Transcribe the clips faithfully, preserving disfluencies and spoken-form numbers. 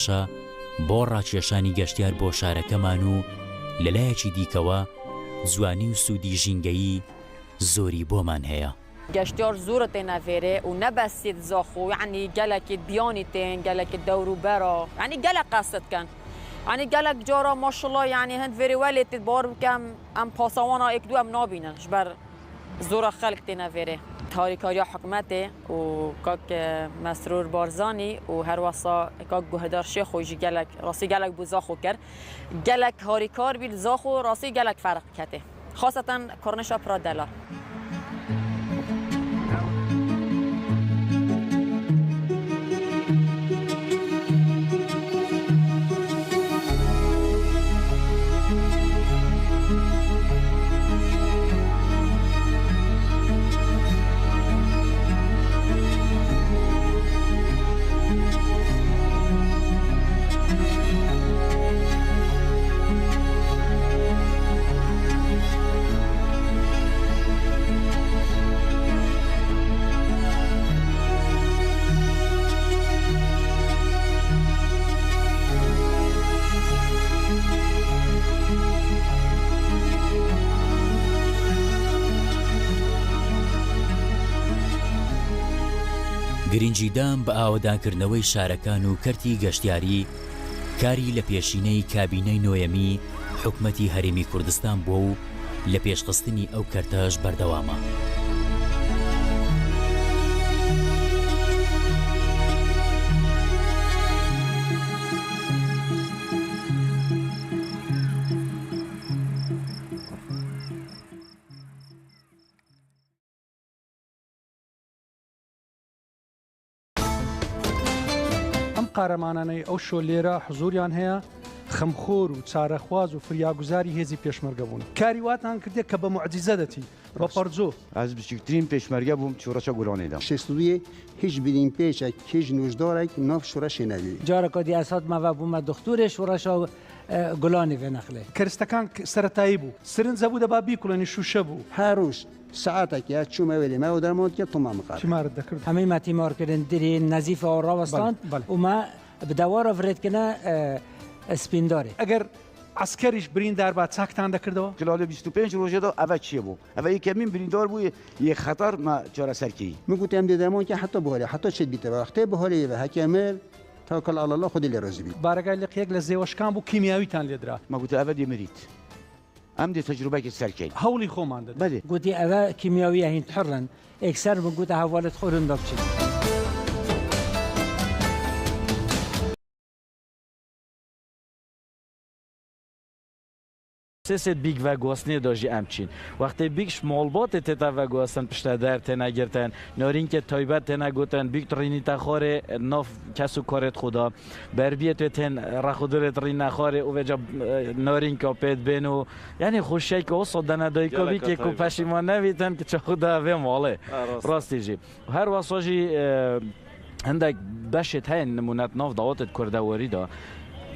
باشە بۆ ڕاکێشانی گەشتیار بۆ شارەکەمان و لە لایەکی دیکەوە جوانی و سوودی ژینگەیی زۆری بۆمان هەیە. گەشتیار زۆر تێنە vêrê û ne bes sêd Zaxo, yanî gelekê diyanî tên, gelekê dewrûbera, yanî gelek qesd dikin. Yanî gelek cara maşallah, yanî hin vêrê welê tê, bawer bikim, em pasawana êk du em nabînin ji ber zora xelk têne vêrê. Harîkariya hikûmetê û kak, e, Mesrûr Barzanî û her wesa kak Guhedar Şêxo jî gelek, rastî gelek bo Zaxo kir. Gelek harîkar bî li Zaxo, rastî gelek ferq ketê. Xaseten kornişa pira delal. گرنگیدان بە ئاوەدانکردنەوەی شارەکان و کەرتی گەشتیاری کاری لە پێشینەی کابینەی نۆیەمی حکومەتی هەرێمی کوردستان بووە و لە پێشخستنی ئەو کەرتەش بەردەوامە. ئەم قارەمانانەی ئەو شۆ لێرە حزوریان هەیە، خەمخۆر و چارەخواز و فریاگوزاری هێزی پێشمەرگە بوون. کاری واتان کردێ کە بە معجیزە دەتی، بە پەرجۆ. Ez biçûktirîn pêşmerge bûm şoreşa Gulanê de. Şêst û duyê hiç birînpêçek, hiç nûjdarek nav şoreşê nebî. Careka dî ez hatime ve bûme doxtorê şoreşa, e, Gulanê vê nexlê. Keristەکان ک-، سەرەتایی بوو. سرنجە بوو دەبا بیکوڵێنی شوشە بوو. Her roj saetek ya çûme wêlê me û derman dike toma min qat. Tîmaret dekird. Hemî me tîmar kirin dirî nezîfe û rawestan. Belê, belê. Û me bi dewara virêtkine, e, spîndarê. Eger eskerîş birîndar ba çaktan dekirdewa? Kilalê bîst û pênc rojê de eve çiyê bû. Eve yekemîn birîndar bû yê, yê xetar me çareser kirî. Min got em dê derman ke heta buharê, heta çêt bîte ve. Wextê buharê yê ve heke mir, tawakal Allah Allah Xwedê lê razî bî. بارەگای لقیەک لە زێوەشکان بوو کیمیاویتان لێدرا. Me got eve dê mirît. Em dê tecrubekê ser keyn. Hewlî xۆمان دەدەین. Belê. Gotî eve kîmyawî ye, hîn tihir in. Êkser min gote hevalê xwe rinda biçin. Sê sêt bîk veguhastinê de jî em çîn. Wextê bîk ji malbatê tête veguhastin, pişteder têne girtin, narînkê taybet têne gotin, bîk dirînîte xwarê nav kes û karê xwe de. Berbiyê tu tên rexudurê dirîne xwarê û vêca, e, narînka pê dibên û, yanî xweşiyek wisa dene dayika bîkê ku peşîman nebîtin ki çaxu de vê malê. Ha, rast. Rastî jî. Her wesa jî, e, hindek beşêt heye nimûnet nav dawetêt kurdewarî de.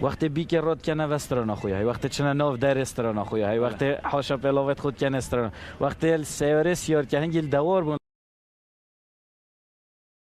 Wextê bîkê ro dikene ve strana xwe ya hey. Wextê çine nav derê strana xwe ya hey. Wextê haşa pêlavêt xwe dikene strana. Wextê li seyarê siyar ke hingî li dewar bûn.